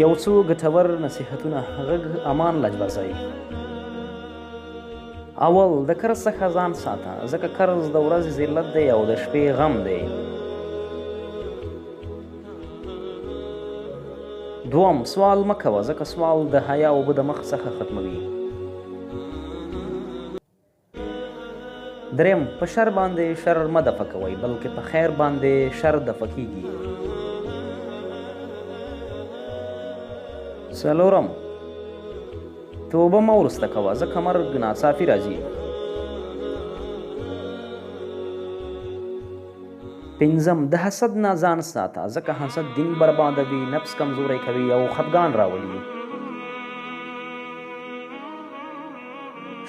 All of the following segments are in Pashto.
یو څو ګټور نصیحتونه، غږ امان لجبازی. اول، د قرض څخه ځان ساته، ځکه قرض د ورځې ذلت دی او د شپې غم دی. دوم، سوال مه کوه، ځکه سوال د حیا اوبه د مخ څخه ختموي. دریم، په شر باندې شر مه دفع کوئ، بلکې په خیر باندې شر دفع کیږي. څلورم، توبه مه وروسته کوه، ځکه مرګ ناڅاپي راځي. پنځم، د حسد نه ځان ساته، ځکه حسد دین بربادوي، نفس کمزوری کوي او خپګان راولي.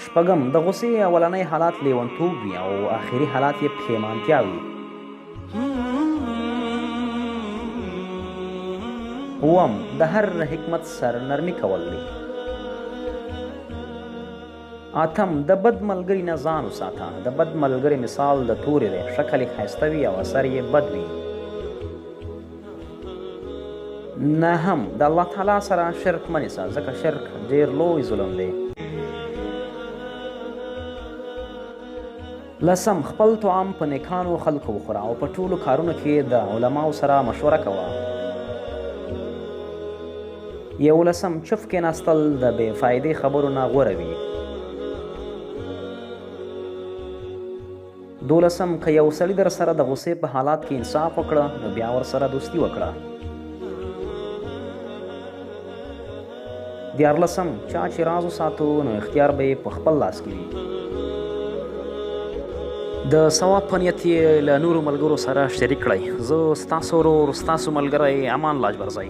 شپږم، د غوسې اولنی حالات لیونتوب وي او آخري حالات یې پښیمانتیا وي. اووم، د هر حکمت سر نرمي کول دي. اتم، د بد ملګري نه ځان وساته. د بد ملګري مثال د تورې دی، شکل یې ښایسته وي او اثر یې بد وي. نهم، د الله تعالی سره شرک مه نیسه، ځکه شرک ډېر لوی ظلم دی. لسم، خپل طعام په نیکانو خلکو وخوره او په ټولو کارونو کې د علماو سره مشوره کوه. یولسم، چوف کېناستل د بې فایدې خبرو نه غوره وي. دولسم، که یو سړي درسره د غوسې په حالات کې انصاف وکړه، نو بیا ورسره دوستي وکړه. دیارلسم، چا چې راز وساتو، نو اختیار به یې په خپل لاس کې وي. د ثواب په نیت یې له نورو ملګرو سره شریک کړئ. زه ستاسو ورور، ستاسو ملګری امان لاجبرزی.